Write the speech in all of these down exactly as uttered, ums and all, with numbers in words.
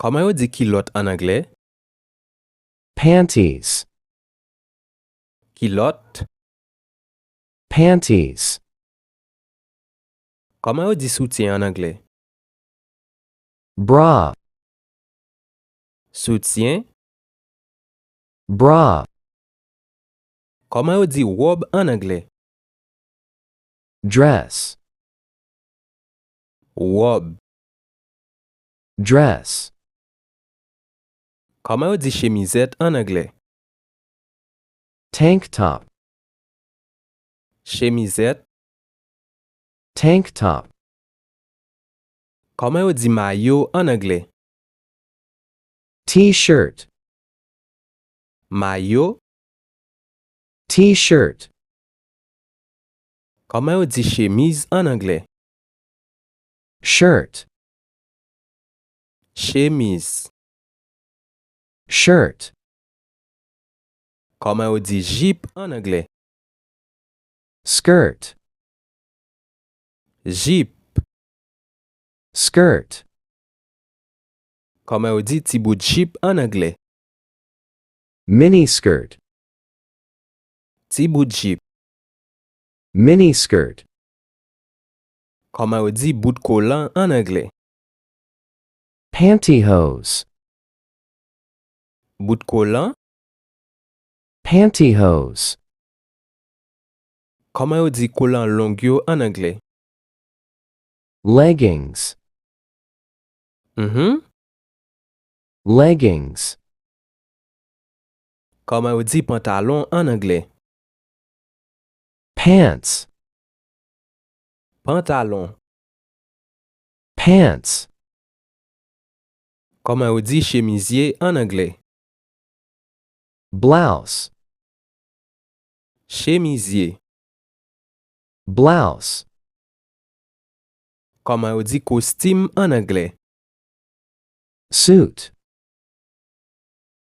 Kòman yo di kilòt ann anglè? Panties. Kilòt. Panties. Kòman yo di soutyen ann anglè? Bra. Soutyen. Bra. Kòman yo di wòb ann anglè? Dress. Wòb. Dress. Kòman yo di chemizèt ann anglè? Tank top. Chemizèt. Tank top. Kòman yo di mayo ann anglè? T-shirt. Mayo. T-shirt. Kòman yo di chemiz ann anglè? Shirt. Chemiz. Shirt. Kòman yo di jip ann anglè? Skirt. Jip. Skirt. Kòman yo di ti bout jip ann anglè? Mini skirt. Ti bout jip. Mini skirt. Kòman yo di bout kolan ann anglè? Pantyhose. Bout kolan. Pantyhose. Kòman yo di kolan long yo ann anglè? Leggings. Mhm. Leggings. Kòman yo di pantalon ann anglè? Pants. Pantalon. Pants. Kòman yo di chemizye ann anglè? Blouse. Chemizye. Blouse. Kòman yo di kostim ann anglè? Suit.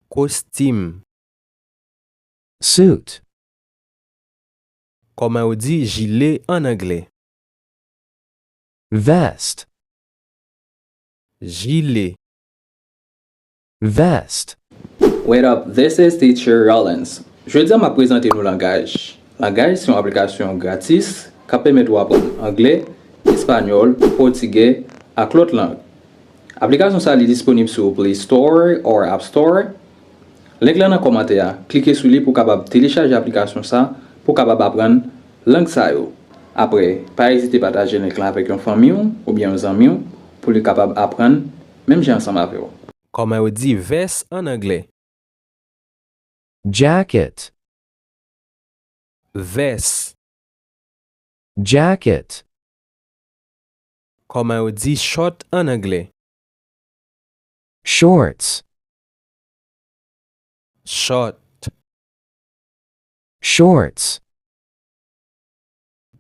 Kostim. Suit. Kòman yo di jile ann anglè? Vest. Jile. Vest. What up, this is Teacher Rollins. Jodi a m ap prezante nou Langaj. Langaj se yon aplikasyon gratis k ap pèmèt ou aprann anglè, espanyòl, pòtigè, ak lòt lang. Aplikasyon sa a li disponib sou Play Store or App Store. Link lan nan kòmantè a, klike sou li pou w kapab telechaje aplikasyon sa pou w kapab aprann lang sa yo. Apre, pa ezite pataje link lan avèk yon fanmi w oubyen yon zanmi w pou li kapab aprann menm jan ansanm avè w. Kòman yo di vès ann anglè? Jacket. Vès. Jacket. Kòman yo di chòt ann anglè? Shorts. Chòt. Shorts.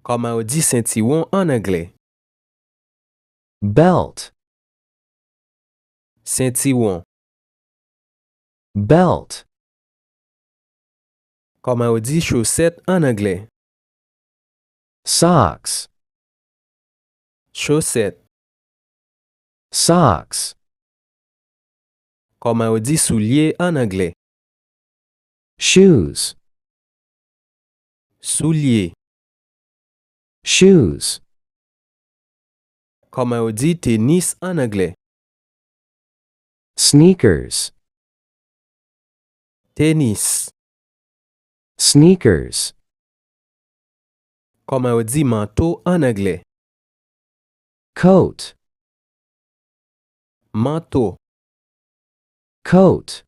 Kòman yo di sentiwon ann anglè? Belt. Sentiwon. Belt. Kòman yo di chosèt ann anglè? Socks. Chosèt. Socks. Kòman yo di soulye ann anglè? Shoes. Soulye. Shoes. Kòman yo di tenis ann anglè? Sneakers. Tenis. Sneakers. Kòman yo di manto ann anglè? Coat. Manto. Coat.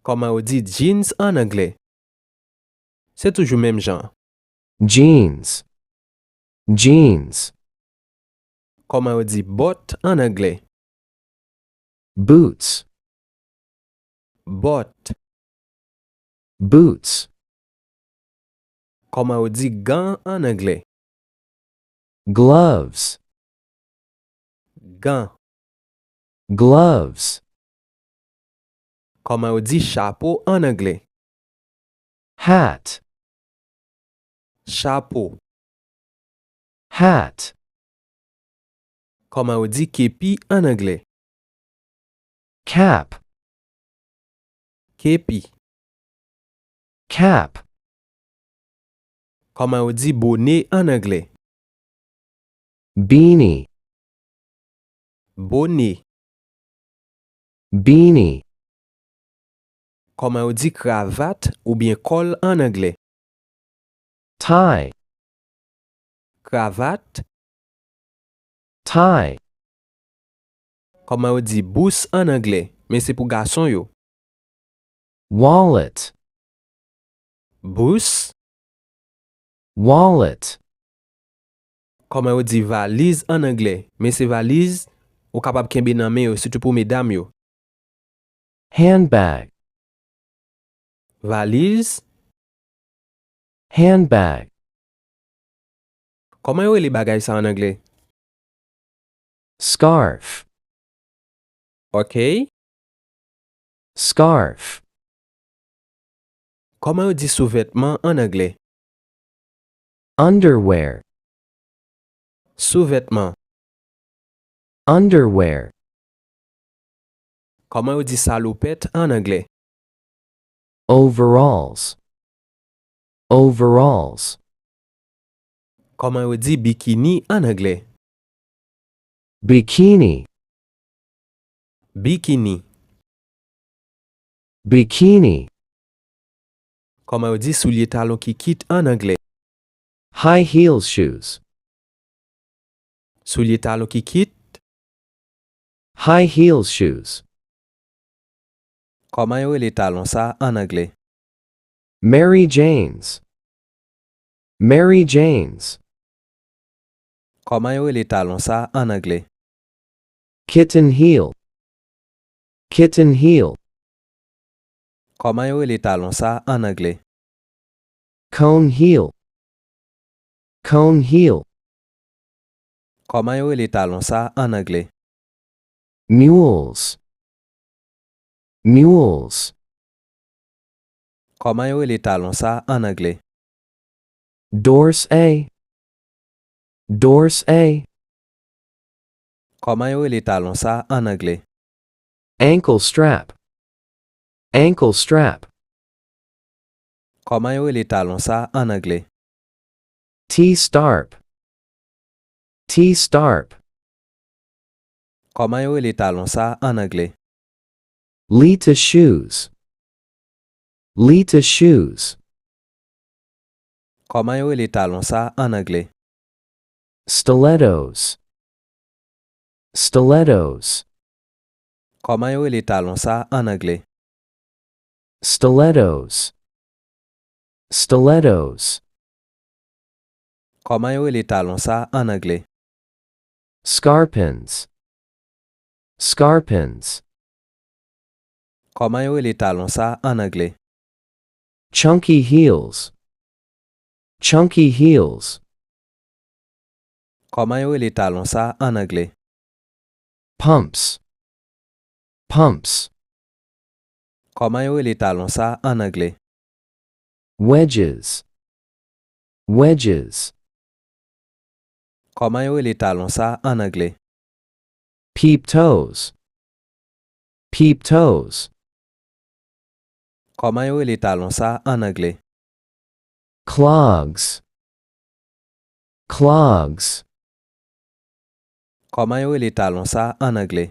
Kòman yo di jeans ann anglè? Se toujou menm jan. Jeans. Jeans. Kòman yo di bòt ann anglè? Boots. Bòt. Boots. Kòman yo di gan ann anglè? Gloves. Gan. Gloves. Kòman yo di chapo ann anglè? Hat. Chapo. Hat. Kòman yo di kepi ann anglè? Cap. Kepi. Cap. Kòman yo di bone ann anglè? Beanie. Bone. Beanie. Kòman yo di kravat oubyen kòl ann anglè? Tie. Kravat. Tie. Kòman yo di bous ann anglè, men se pou gason yo? Wallet. Bous. Wallet. Kòman yo di valiz ann anglè, men se valiz ou kapab kenbe nan men yo, sitou pou medam yo? Handbag. Valiz. Handbag. Kòman yo rele bagay sa ann anglè? Scarf. Ok. Scarf. Kòman yo di souvètman ann anglè? Underwear. Souvètman. Underwear. Kòman yo di salopèt ann anglè? Overalls. Overalls. Kòman yo di bikini ann anglè? Bikini. Bikini. Bikini. Kòman yo di soulye talon kikit ann anglè? High heel shoes. Soulye talon kikit. High heel shoes. Kòman yo rele talon sa ann anglè? Mary Jane's. Mary Jane's. Kòman yo rele talon sa ann anglè? Kitten heel. Kitten heel. Kòman yo rele talon sa ann anglè? Cone heel. Cone heel. Kòman yo rele talon sa ann anglè? Mules. Mules. Kòman yo rele talon sa ann anglè? Dorsey. Dorsey. Kòman yo rele talon sa ann anglè? Ankle strap. Ankle strap. Kòman yo rele talon sa ann anglè? T-starp. T-starp. Kòman yo rele talon sa ann anglè? Lita shoes. Lita shoes. Kòman yo rele talon sa ann anglè? Stilettos. Stilettos. Kòman yo rele talon sa ann anglè? Stilettos. Stilettos. Kòman yo rele talon sa ann anglè? Scarpins. Scarpins. Kòman yo rele talon sa ann anglè? Chunky heels. Chunky heels. Kòman yo rele talon sa ann anglè? Pumps. Pumps. Kòman yo rele talon sa ann anglè? Wedges. Wedges. Kòman yo rele talon sa ann anglè? Peep toes. Peep toes. Kòman yo rele talon sa ann anglè? Clogs. Clogs. Kòman yo rele talon sa ann anglè?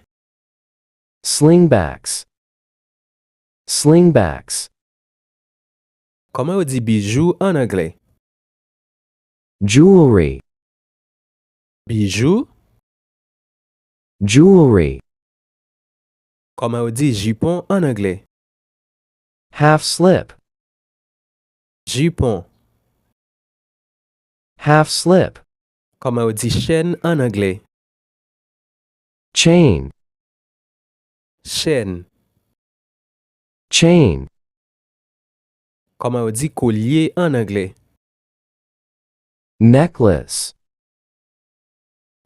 Slingbacks. Slingbacks. Kòman yo di bijou ann anglè? Jewelry. Bijou. Jewelry. Kòman yo di jipon ann anglè? Half slip. Jipon. Half slip. Kòman yo di chèn ann anglè? Chain. Chèn. Chain. Kòman yo di kolye ann anglè? Necklace.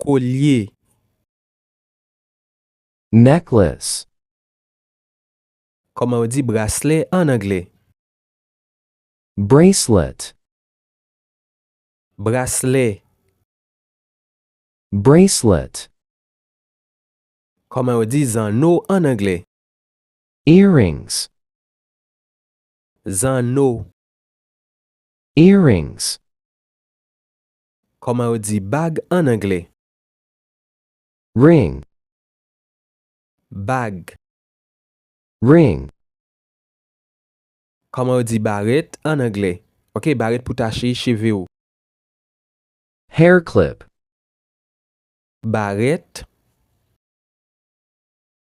Kolye. Necklace. Kòman yo di braslè ann anglè? Bracelet. Braslè. Bracelet. Kòman yo di zanno ann anglè? Earrings. Zanno. Earrings. Kòman yo di bag an anglè? Ring. Bag. Ring. Kòman yo di barèt an anglè? Ok, barèt pou tache cheve w. Hair clip. Barèt.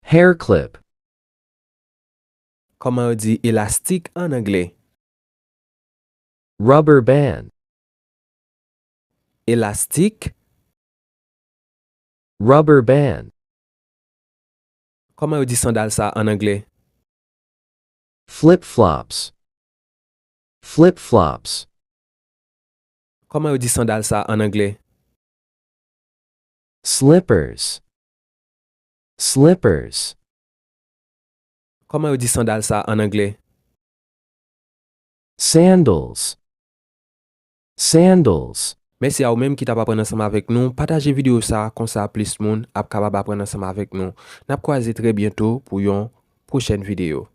Hair clip. Kòman yo di elastik an anglè? Rubber band. Elastik. Rubber band. Kòman yo di sandal sa an anglè? Flip flops. Flip flops. Kòman yo di sandal sa an anglè? Slippers. Slippers. Kòman yo di sandal sa an anglè? Sandals. Sandals. Mèsi a ou menm ki t ap aprann ansanm avèk nou. Pataje videyo sa a, konsa plis moun ap kapab aprann ansanm avèk nou. N ap kwaze trè byento pou yon pwochèn videyo.